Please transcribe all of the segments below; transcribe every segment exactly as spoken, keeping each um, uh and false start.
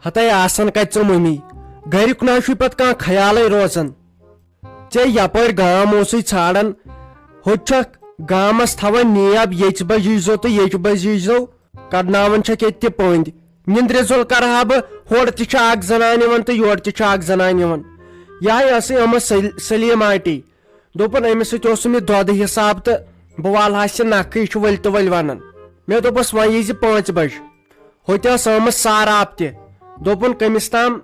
ہتے آسان کتہِ ژٕ مٔمی؟ گرِک نہ چھُے پتہٕ کانٛہہ خیالے روزان۔ ژےٚ یپٲرۍ گام اوسُے ژھانڈان، ہوٚتہِ چھکھ گامس تھاوان نیب، ییٚتہِ بجہِ ییٖزو تہٕ ییٚتہِ بجہِ ییٖزو، کڑناوان چھکھ ییٚتہِ تہِ پٔنٛدۍ۔ نِندرِ زوٚل کرٕ ہا بہٕ، ہورٕ تہِ چھِ اکھ زنان یِوان تہٕ یورٕ تہِ چھِ اکھ زنان یِوان۔ یہے ٲسٕے أمس سل-، سلیمہ آنٹی۔ دوٚپُن، أمِس سۭتۍ اوسُم یہِ دۄدٕ حساب تہٕ بہٕ والہٕ ہاس یہِ نکھٕ، یہِ چھُ ؤلۍ تہٕ ؤلۍ ونان۔ مےٚ دوٚپُس، وۄنۍ ییٖزِ پانٛژِ بجہِ۔ ہوٚتہِ ٲس آمٕژ سارا آپتہِ۔ دوٚپُن، کٔمِس تام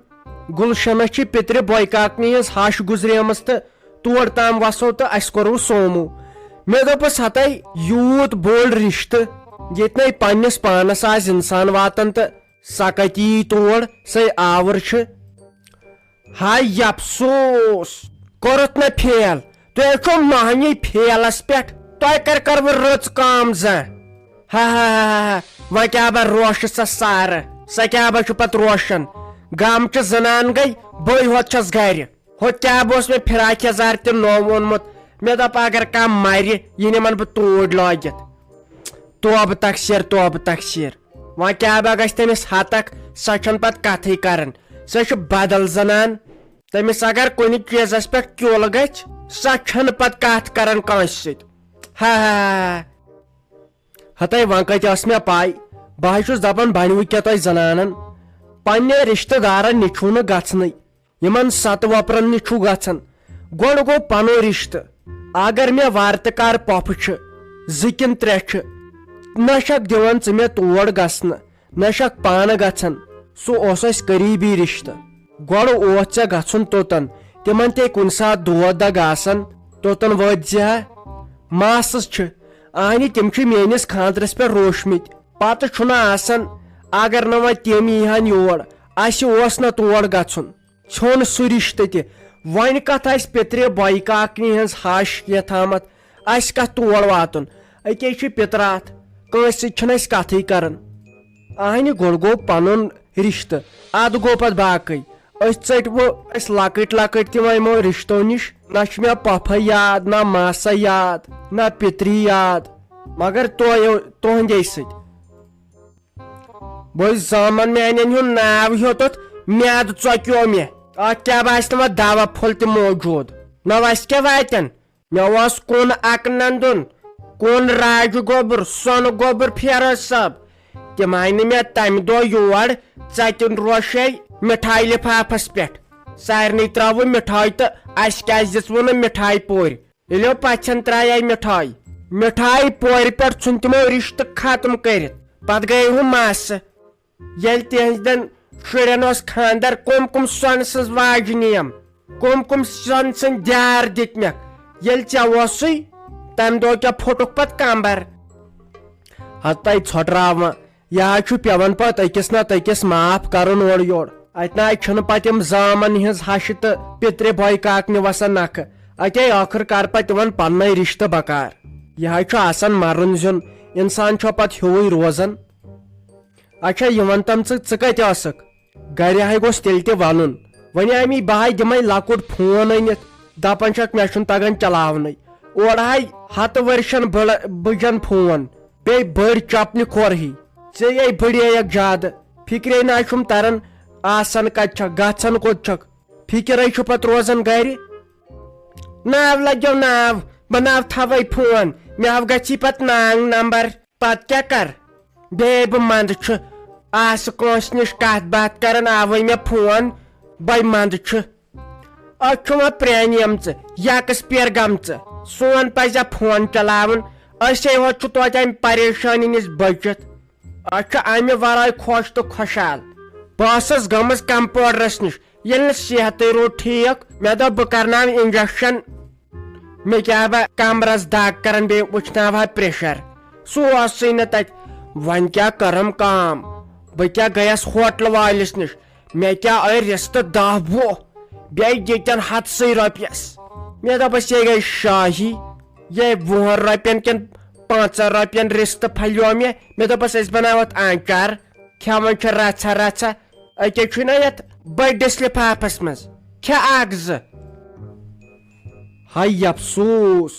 گُلشنس چھِ پِترِ بۄیہِ کاکنہِ ہٕنٛز ہش گُزریمٕژ تہٕ تور تام وسو تہٕ اسہِ کوٚروٕ سومو۔ مےٚ دوٚپُس، ہتے یوٗت بوٚڑ رشتہٕ، ییٚتہِ نے پننِس پانس آسہِ انسان واتان تہٕ سۄ کتہِ یی تور، سۄے آوٕر چھِ۔ ہاے افسوس، کوٚرُتھ نہ فیل۔ تُہۍ چھِو مۄہنی فیلس پٮ۪ٹھ، تۄہہِ کر کر بہٕ رٕژ کٲم زانٛہہ؟ ہا ہا ہا ہا ہا، وۄنۍ کیٛاہ بہ روشہٕ سۄ سارٕ، سۄ کیٛاہ بہ چھُ پتہٕ روشن؟ گامچہِ زنان گٔے، بٕے ہوت چھس گرِ۔ ہُہ کیٛاہ بہ اوس مےٚ فراک یزار تہِ نوٚو اوٚنمُت، مےٚ دوٚپ اگر کانٛہہ مرِ، یہِ نِمن بہٕ توٗرۍ لٲگِتھ۔ توبہٕ تقصیر، توبہٕ تقصیر۔ وۄنۍ کیٛاہ بہ گژھِ تٔمِس ہتکھ، سۄ چھنہٕ پتہٕ کتھٕے کران، سۄ چھِ بدل زنان۔ تٔمِس اگر کُنہِ چیٖزس پٮ۪ٹھ کیُل گژھِ، سۄ چھنہٕ پتہٕ کتھ کران کٲنٛسہِ سۭتۍ۔ ہا ہا ہا۔ ہتے وۄنۍ کتہِ ٲس مےٚ پاے، بہٕ ہا چھُس دپان بنہِ وٕ کیٛاہ تۄہہِ زنانن، پننہِ رشتہٕ دارن نِش چھُو نہٕ گژھنٕے۔ یِمن ستہٕ وۄپرن نِش چھُ گژھان۔ گۄڈٕ گوٚو پنُن رشتہٕ۔ اگر مےٚ وارٕ تہٕ کارٕ پۄپھٕ چھِ، زٕ کِنہٕ ترٛےٚ چھِ، نہ چھکھ دِوان ژٕ مےٚ تور گژھنہٕ، نہ چھکھ پانہٕ گژھان۔ سُہ اوس اسہِ قریبی رشتہٕ۔ گۄڈٕ اوس ژےٚ گژھُن توٚتن، تِمن تے کُنہِ ساتہٕ دود دگ آسن، توٚتن وٲتۍ زِ ہا۔ ماسہٕ چھِ، اہنہِ تِم چھِ میٲنِس خانٛدرس پٮ۪ٹھ روٗشمٕتۍ۔ پتہٕ چھُنہٕ آسان، اگر نہٕ وۄنۍ تِم یی ہن یور، اسہِ اوس نہ تور گژھُن۔ ژھیوٚن سُہ رشتہٕ تہِ۔ وۄنۍ کتھ آسہِ پِترِ بۄیہِ کاکنہِ ہٕنٛز ہش کینٛہہ تامتھ، اسہِ کتھ تور واتُن؟ أکے چھِ پِتراتھ، کٲنٛسہِ سۭتۍ چھِنہٕ أسۍ کتھٕے کران۔ اہنہِ گۄڈٕ گوٚو پنُن رشتہٕ، ادٕ گوٚو پتہٕ باقٕے۔ أسۍ ژٔٹۍ وۄنۍ أسۍ لۄکٕٹۍ لۄکٕٹۍ تہِ وۄنۍ یِمو رشتو نِش۔ نہ چھُ مےٚ پۄپھے یاد، نہ ماسے یاد، نہ پِتری یاد، مگر تۄہہِ، تُہنٛدے سۭتۍ۔ بہٕ زامن میانٮ۪ن ہُنٛد ناو ہیوٚتُتھ، میادٕ ژۄکیو مےٚ۔ اتھ کیٛاہ باسہِ نہٕ وۄنۍ دوا پھوٚل تہِ موجود؟ نہ وسہِ کیٛاہ واتن؟ مےٚ اوس کُن اکنن دُن، کُن راجہِ گوٚبُر، سۄنہٕ گوٚبُر فیروز صٲب۔ تِم آیہِ نہٕ مےٚ تمہِ دۄہ یور، ژتہِ روشے مِٹھایہِ لفافس پٮ۪ٹھ۔ سارنٕے ترٲوٕ مِٹھٲے تہٕ اسہِ کیٛازِ دِژوٕ نہٕ مِٹھایہِ پورِ؟ ییٚلہِ پژھٮ۪ن ترٛایے مِٹھٲے، مِٹھایہِ پورِ پٮ۪ٹھ ژھُن تِمو رشتہٕ ختم کٔرِتھ۔ پتہٕ گٔیے ہُم ماسہٕ۔ ییٚلہِ تِہنٛدٮ۪ن شُرٮ۪ن اوس خانٛدر، کُم کُم سۄنہٕ سٕنٛز واجہِ نِیم، کُم کُم سۄنہٕ سٕنٛدۍ دیار دِتۍ مےٚ۔ ییٚلہِ ژےٚ اوسُے، تمہِ دۄہ کیٛاہ پھوٚٹُکھ پتہٕ کمبر؟ ہتے ژھۄٹراوان۔ یہِ حظ چھُ پٮ۪وان پتہٕ أکِس نتہٕ أکِس معاف کرُن اورٕ یورٕ۔ اتہِ نہ حظ چھُنہٕ پتہٕ یِم زامن ہٕنٛز ہشہِ تہٕ پِترِ بۄیہِ کاکنہِ وسان نکھٕ۔ اتے ٲخٕر کار پتہٕ یِوان پننے رشتہٕ بکار۔ یہِ حظ چھُ آسان مرُن زیُن، انسان چھُ پتہٕ ہیوٗوٕے روزان۔ اچھا، یہِ وَن تم ژٕ، ژٕ کتہِ ٲسٕکھ؟ گرِ ہاے گوٚژھ تیٚلہِ تہِ وَنُن۔ وۄنۍ آمی بہٕ ہاے دِمے لۄکُٹ فون أنِتھ، دَپان چھَکھ مےٚ چھُنہٕ تَگان چلاونٕے۔ اورٕ ہاے ہَتہٕ ؤرشَن بٔڑ-، بٕجَن فون، بیٚیہِ بٔڑۍ چَپنہِ کھۄر ہی۔ ژےٚ یے بٔڑییَکھ زیادٕ، فِکرے نہ چھُم تَران، آسان کَتہِ چھَکھ، گژھان کوٚت چھَکھ، فِکرے چھُ پَتہٕ روزان گرِ۔ ناو لَگیو ناو، بہٕ ناو تھاوَے فون، مےٚ ہاو گژھی پَتہٕ نانگ نمبر۔ پتہٕ کیٛاہ کر؟ بیٚیہِ بہٕ منٛدٕ چھُ، آسہٕ کٲنٛسہِ نِش کتھ باتھ کران، آوے مےٚ فون، بے منٛدٕ چھُ۔ أسۍ چھِ وۄنۍ پرٛانیمژٕ، یکس پیر گمژٕ۔ سون پزِ فون چلاوُن، أسے ہوت چھُ توتہِ امہِ پریشٲنی نِش بٔچِتھ۔ أسۍ چھِ امہِ ورٲے خۄش تہٕ خۄشحال۔ بہٕ ٲسٕس گٔمٕژ کمپاوڈرس نِش، ییٚلہِ نہٕ صحتٕے روٗد ٹھیٖک، مےٚ دوٚپ بہٕ کرناوٕ انجکشن۔ مےٚ کیٛاہ بہ کمرس دگ کران، بیٚیہِ وٕچھناوہا پریشر۔ سُہ اوسُے نہٕ تتہِ۔ وۄنۍ کیٛاہ کرم کام؟ بہٕ کیٛاہ گٔیس ہوٹلہٕ وٲلِس نِش، مےٚ کیٛاہ ٲے رِستہٕ دَہ وُہ، بیٚیہِ دِتٮ۪ن ہتسٕے رۄپیس۔ مےٚ دوٚپُس، یے گٔے شاہی، یے وُہن رۄپین کِنہٕ پانٛژن رۄپین رِستہٕ پھلیو مےٚ۔ مےٚ دوٚپُس، أسۍ بناوتھ آنچار، کھٮ۪وان چھِ رژھا رژھا۔ أکے چھُے نہ یتھ بٔڑِس لفافس منٛز، کھےٚ اکھ زٕ۔ ہاے افسوس،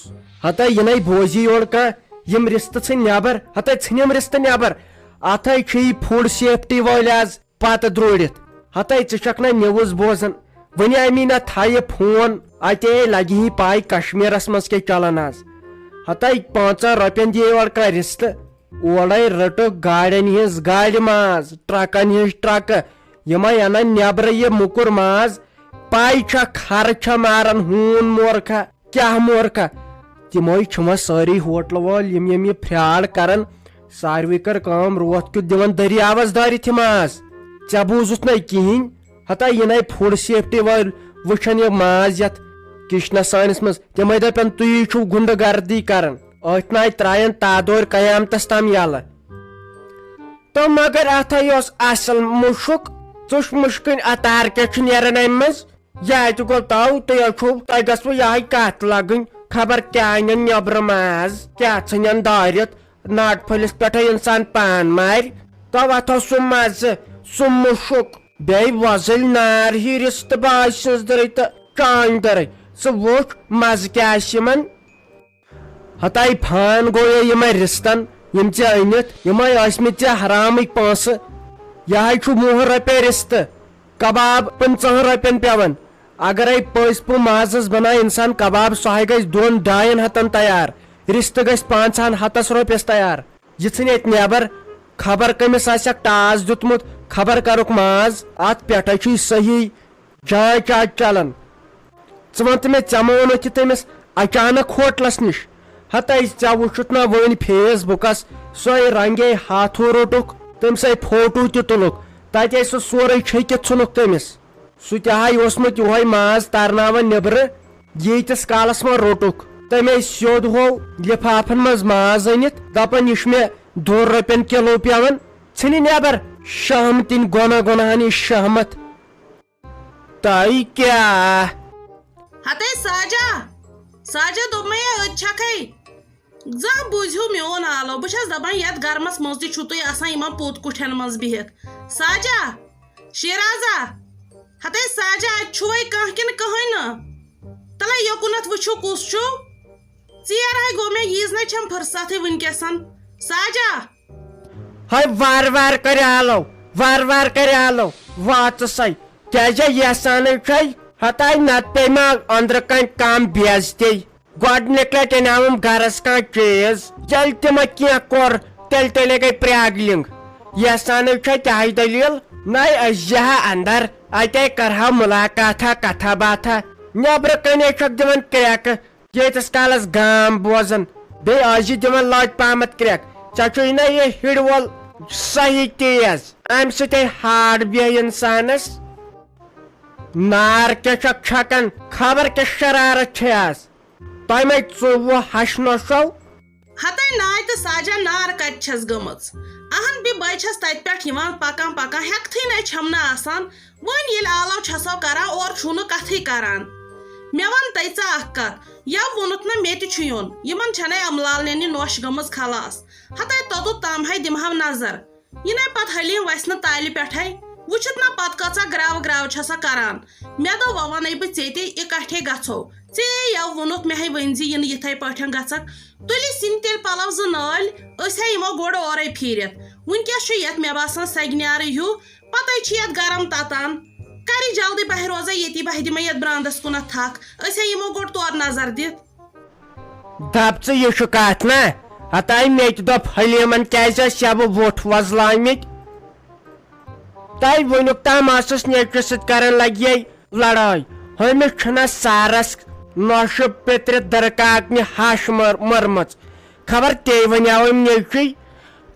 ہتے یہِ نے بوزی یورٕ کانٛہہ، یِم رِستہٕ ژھٕنۍ نٮ۪بر، ہتے ژھٕنِم رِستہٕ نٮ۪بر۔ اتھے چھِ یہِ فوڈ سیفٹی وٲلۍ از پتہٕ دروڑِتھ۔ ہتے ژٕ چھکھ نہ news بوزان؟ وۄنۍ امی نہ تھایہِ فون، اتے لگہِ ہی پاے کشمیرس منٛز کیٛاہ چلان از۔ ہتے پانٛژن رۄپین دِیہِ اورٕ کانٛہہ رِستہٕ، اورے رٔٹٕکھ گاڑٮ۪ن ہٕنٛز گاڑِ ماز، ٹرکن ہٕنٛز ٹرکہٕ، یِمے انان نیبرٕ یہِ موٚکُر ماز۔ پاے چھا خرٕ چھا ماران ہوٗن مورکھا؟ کیٛاہ مورکھا؟ تِمے چھِ وۄنۍ سٲری ہوٹلہٕ وٲلۍ یِم یِم یہِ fraud کران۔ ساروٕے کٔر کٲم، روتھ کیُتھ دِوان دٔریاوس دٲرِتھ یہِ ماز۔ ژےٚ بوٗزُتھ نَے کِہیٖنۍ؟ ہتا یِنَے food safety وٲلۍ وٕچھن یہِ ماز یتھ kitchenس سٲنِس منٛز، تِمے دپن تُہی چھِو غُنڈٕ گردی کران، أتھۍ ناے ترٛاین تادورِ قیامتس تام یلہٕ۔ تہٕ مگر اتھے اوس اصل مُشُک، ژٕ چھُ مُشکٕنۍ اتار کیٛاہ چھُ نیران امہِ منٛز؟ یہِ تہِ گوٚو تو، تُہۍ حظ چھُو، تۄہہِ گژھوٕ یِہوٚے کَتھ لَگٕنۍ، خبر کیٛاہ اَنن نیٚبرٕ ماز، کیٛاہ ژھٕنن دٲرِتھ، ناٹہٕ پھٔلِس پٮ۪ٹھَے اِنسان پان مارِ۔ تو اَتھ اوس سُہ مَزٕ، سُہ مُشُک، بیٚیہِ وۄزٕلۍ نار ہی رِستہٕ باسہِ سٕنٛزدٕرٕے تہٕ چانٛدٕرٕے۔ ژٕ وُچھ، مَزٕ کیٛاہ آسہِ یِمَن۔ ہتاے فان گوٚو یے یِمے رِستن، یِم ژےٚ أنِتھ، یِمے ٲسۍ مٕتۍ ژےٚ حرامٕکۍ پونٛسہٕ۔ یہِ ہاے چھُ وُہن رۄپے رِستہٕ، کباب پٕنٛژٕہن رۄپین پٮ۪وان۔ اگرے پٔزۍ پٲٹھۍ مازس بنایہِ انسان کباب، سُہ ہاے گژھِ دۄن ڈاین ہتن تیار، رِستہٕ گژھِ پانٛژہن ہتس رۄپیس تیار۔ یہِ ژھٕنہِ اتہِ نٮ۪بر، خبر کٔمِس آسٮ۪کھ ٹاس دیُتمُت، خبر کرُکھ ماز، اتھ پٮ۪ٹھے چھُے صحیح۔ جاے چاے چلان۔ ژٕ وَن تہٕ مےٚ، ژےٚ ما ووٚنُتھ یہِ تٔمِس اچانک ہوٹلَس نِش؟ ہَتَے ژےٚ وُچھُتھ نا وٕنۍ Facebookس، سۄے رنگے ہاتھو روٚٹُکھ، تٔمۍ سٕے فوٹو تہِ تُلُکھ، تَتے سُہ سورُے چھٔکِتھ ژھُنُکھ تٔمِس۔ سُہ تہِ ہاے اوسمُت یِہوٚے ماز ترناوان نیٚبرٕ، ییٖتِس کالَس وۄنۍ روٚٹُکھ۔ تٔمۍ سیوٚد ہوو لِفافَن منٛز ماز أنِتھ، دَپان، "یہِ چھُ مےٚ دۄن رۄپیَن کِلوٗ پٮ۪وان، ژھٕنہِ نٮ۪بر شہمتٕنۍ گۄناہ گۄناہَن یہِ شہمت۔" تۄہہِ کیٛاہ؟ ہتے ساجا، ساجا دوٚپمَے یا أتۍ چھَکھَے۔ زانٛہہ بوٗزِو میون آلو، بہٕ چھَس دَپان یَتھ گَرمَس منٛز تہِ چھُو تُہۍ آسان یِمَن پوٚت کُٹھٮ۪ن منٛز بِہِتھ۔ ساجا، شیرازا، ہتے ساجا، اَتہِ چھُوَے کانٛہہ کِنہٕ کٕہٕنۍ نہٕ؟ تَلَے یوکُنَتھ وٕچھِو کُس چھُ۔ ژیر ہَے گوٚو مےٚ، ییٖژ نَے چھَم فٕرصتھٕے وٕنکٮ۪سَن۔ ساجا، ہاے وارٕ وارٕ کٔرِو آلو، وارٕ وارٕ کٔرِو آلو، واژٕ سَے۔ کیٛازِ یَژھانٕے چھَے؟ ہتاے نتہٕ پیٚیہِ ما أنٛدرٕ کَنہِ کم بے عزتی؟ گۄڈٕنِکۍ لٹہِ اَنیٛاوُم گرس کانٛہہ چیٖز، ییٚلہِ تہِ مےٚ کینٛہہ کوٚر، تیٚلہِ تیٚلے گٔے پرٛاگلِنٛگ۔ یَژھانٕے چھَے تہِ ہَے دٔلیٖل؟ نَے أسۍ یِہا اندر، اَتے کرہاو مُلاقاتھا، کتھا باتھا۔ نیٚبرٕ کَنے چھَکھ دِوان کرٛٮ۪کہٕ۔ ییٖتِس کالس گام بوزان، بیٚیہِ ٲسۍ زِ دِوان لٲتۍ پہمتھ کرٛٮ۪کھ۔ ژےٚ چھُے نہ یہِ ہِڑِ وول صحیح تیز، امہِ سۭتۍ ہے ہاڈ بیٚہہِ انسانس۔ نار کیٛاہ چھکھ چھکان، خبر کیٛاہ شرارت چھے از؟ تۄہہِ مے ژوٚوُہ ہش نۄشو۔ ہتے ناے تہٕ ساجا نار کتہِ چھس گٔمٕژ؟ اہن بہِ بے چھس تتہِ پٮ۪ٹھ یِوان پکان پکان، ہٮ۪کتھٕے نے چھم نہٕ آسان۔ وۄنۍ ییٚلہِ آلو چھسو کران، اورٕ چھُو نہٕ کتھٕے کران۔ مےٚ وَن تَے ژٕ اکھ کتھ، یَوٕ ووٚنُتھ نہ مےٚ تہِ چھُ یُن، یِمن چھَنَے املالنٮ۪ن یہِ نۄش گٔمٕژ خلاص۔ ہتَے توٚتُتھ تام ہے دِمہٕ ہاو نظر۔ یہِ نَے پتہٕ حلیٖم وَسہِ نہٕ تالہِ پٮ۪ٹھَے۔ وٕچھِتھ نہ پتہٕ کۭژاہ گراوٕ گراوٕ چھےٚ سۄ کران۔ مےٚ دوٚپ، وۄنۍ وَنَے بہٕ ژےٚ تہِ، اِکٹھے گژھو۔ ژےٚ یَوٕ ووٚنُتھ، مےٚ ہے ؤنۍ زِ یِنہٕ یِتھَے پٲٹھۍ گژھکھ۔ تُلِو سِنۍ تیٚلہِ پلو زٕ نٲلۍ، أسۍ ہے یِمو گۄڈٕ اورَے پھیٖرِتھ۔ وٕنکٮ۪س چھُ یَتھ مےٚ باسان سگنیارٕے ہیوٗ۔ پتے چھِ یتھ گرم تتان۔ کرِ جلدی، بہٕ روزے ییٚتی، بہٕ دِمے یتھ برانٛدس کُنتھ تھکھ۔ أسۍ ہے یِمو گۄڈٕ تورٕ نظر دِتھ۔ دپ ژٕ، یہِ چھُ کتھ نا؟ ہتاے مےٚ تہِ دوٚپ حلیٖمن کیٛازِ ٲسۍ یَوٕ ووٚٹھ وۄزلٲومٕتۍ؟ تۄہہِ وٕنیُک تام ٲسٕس نیٚچوِس سۭتۍ کران لگے لڑٲے۔ ہُمِس چھُنہ سارس نۄشہِ پِترِ دٕرکاکنہِ ہش مٔر-، مٔرمٕژ۔ خبر تے وَنیٛاو أمۍ نیٚچوِے،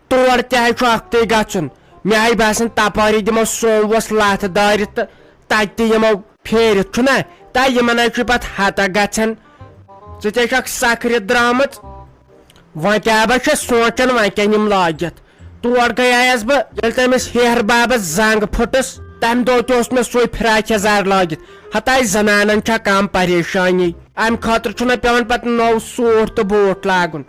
تور تہِ ہَے چھُ اَکھتُے گژھُن۔ مےٚ ہَے باسان تَپٲری دِمو سوموَس لَتھ دٲرِتھ تہٕ تَتہِ تہِ یِمو پھیرِتھ، چھُنہ؟ تہٕ یِمَن ہَے چھُ پَتہٕ ہَتہ گژھان۔ ژٕ تے چھَکھ سَکھرِتھ درٛامٕژ۔ وۄنۍ کیٛاہ بہٕ چھَس سونٛچان، وۄنۍ کیٛاہ نِم لٲگِتھ؟ تور گٔیایس بہٕ، ییٚلہِ تٔمِس ہیہر بابس زنگ پھٕٹٕس، تمہِ دۄہ تہِ اوس مےٚ سُے فراک یزار لٲگِتھ۔ ہتاے زنانن چھا کم پریشانی، امہِ خٲطرٕ چھُنہ پٮ۪وان پتہٕ نوٚو سوٗٹ تہٕ بوٗٹ لاگُن۔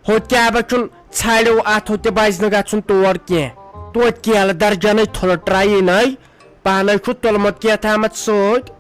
ہُتہِ کیٛاہ بہ چھُن ژھرِو اتھو تہِ بزِ نہٕ گژھُن تور کینٛہہ۔ توتہِ کیلہٕ درجنٕے تھُلہٕ ٹرٛایی نٔے، پانے چھُ تُلمُت کینٛہہ تامتھ سۭتۍ۔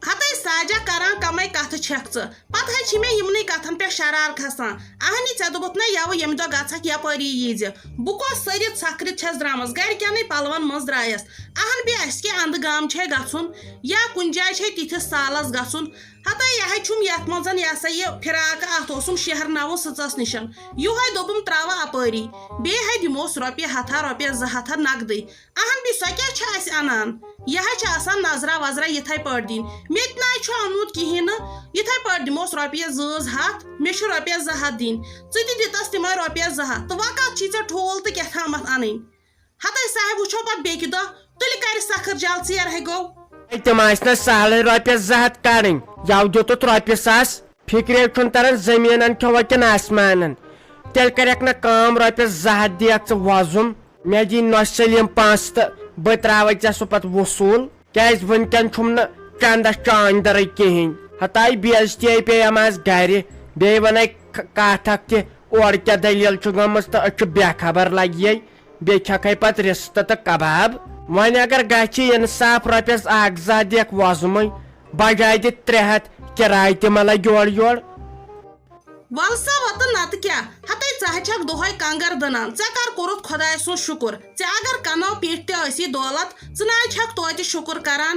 ہتے ساجا کران کمے کتھٕ چھکھ ژٕ۔ پتہٕ حظ چھِ مےٚ یِمنٕے کتھن پٮ۪ٹھ شرار کھسان۔ اہنہِ، ژےٚ دوٚپُتھ نہ یَوٕ ییٚمہِ دۄہ گژھکھ یپٲری ییٖزِ۔ بہٕ کۄس سٔرِتھ سکھرِتھ چھَس درٛامٕژ، گرِکٮ۪نٕے پلون منٛز درٛایس۔ اہن بیٚیہِ اَسہِ کیٛاہ اَندٕ گام چھے گژھُن یا کُنہِ جایہِ چھے تِتھِس سالس گژھُن؟ ہتا یہِ ہے چھُم یَتھ منٛز یہِ ہسا یہِ فراق، اَتھ اوسُم شہرناوُن سٕژس نِشن، یِہوے دوٚپُم تراوٕ اپٲری، بیٚیہِ ہے دِموس رۄپیہِ ہتھا، رۄپیہِ زٕ ہتھ ہا نقدٕے۔ اہن بیٚیہِ سۄ کیٛاہ چھِ اَسہِ اَنان؟ یہِ ہے چھِ آسان نظرا وظرا یِتھے پٲٹھۍ دِنۍ۔ مےٚ تہِ نہ ہے چھُ اوٚنمُت کِہیٖنۍ نہٕ، یِتھے پٲٹھۍ دِموس رۄپیہِ زٕ ہتھ، مےٚ چھِ رۄپیہِ زٕ ہتھ دِنۍ، ژٕ تہِ دِتس تِمے رۄپیہِ زٕ ہتھ، تہٕ وۄنۍ کتھ چھی ژےٚ ٹھوٗل تہٕ کیٛاہ تھامتھ اَنٕنۍ؟ ہتے صاحب، وٕچھو پتہٕ بیٚکہِ دۄہ، تُلہِ کرِ سخر جل، ژیر ہے گوٚو۔ ہے، تِم آسہِ نہ سہلٕے رۄپیس زٕ ہتھ کڑٕنۍ، یَوٕ دیُتُتھ رۄپیہِ ساس، فِکرے چھُنہٕ تران زٔمیٖنن کھیوٚوا کِنہٕ آسمانن۔ تیٚلہِ کرکھ نہ کٲم، رۄپیس زٕ ہتھ دِیکھ ژٕ وۄزُم، مےٚ دی نۄشہِ سلیم پونٛسہٕ تہٕ بہٕ تراوے ژےٚ سُہ پتہٕ وصوٗل، کیازِ وٕنکٮ۪ن چھُم نہٕ چندس چٲنۍ دٔرٕے کِہینۍ۔ ہتاے بے عزتی پیٚیَم آز گرِ، بیٚیہِ ونے ک-، کتھ اکھ تہِ، اورٕ کیٛاہ دٔلیٖل چھُ گٔمٕژ تہٕ أسۍ چھِ بے خبر لگہِ یے۔ بیٚیہِ کھٮ۪کھے پتہٕ رِستہٕ تہٕ کباب۔ وۄنۍ اگر گژھِ انصاف، رۄپیس اکھ زٕ ہتھ دِکھ وۄزمٕے، بجاے دِ ترٛےٚ ہتھ، کِراے تہِ مہ لگہِ اورٕ یورٕ۔ ول سا وۄتہٕ نتہٕ کیٛاہ، ہتے ژٕ ہے چھکھ دۄہے کنگر دٕنان، ژےٚ کر کوٚرُتھ خۄداے سُنٛد شُکر؟ ژےٚ اگر کنو پیٖٹھ تہِ ٲسی دولت، ژٕ نہ ہے چھکھ توتہِ شُکر کران۔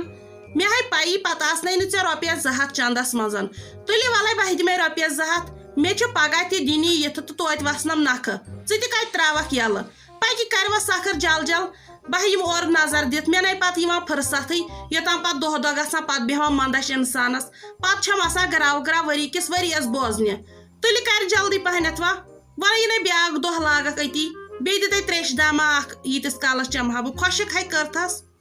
مےٚ ہے پیی پتہٕ آسنے نہٕ ژےٚ رۄپیس زٕ ہتھ چندس منٛزن۔ تُلہِ ولے بہٕ دِمے رۄپیس زٕ ہتھ، مےٚ چھِ پگاہ تہِ دِنی یِتھٕ تہٕ توتہِ وسنم نکھٕ، ژٕ تہِ کتہِ تراوکھ یلہٕ؟ پکہِ کرِ وۄنۍ سخر جل جل، بہٕ یِمہٕ اورٕ نظر دِتھ، مےٚ نے پتہٕ یِوان فرصتھٕے، یوٚتام پتہٕ دۄہ دۄہ گژھان، پتہٕ بیٚہوان مندچھ انسانس، پتہٕ چھم آسان گراو گراو ؤری کِس ؤریس بوزنہِ۔ تُلہِ کرِ جلدی پہنتھ وۄنۍ، وۄنۍ یی نے بیاکھ دۄہ لاگکھ أتی، بیٚیہِ دِتے تریشہِ دامہ اکھ، ییٖتِس کالس چمہٕ ہا بہٕ، خۄشک ہے کٔرتھس۔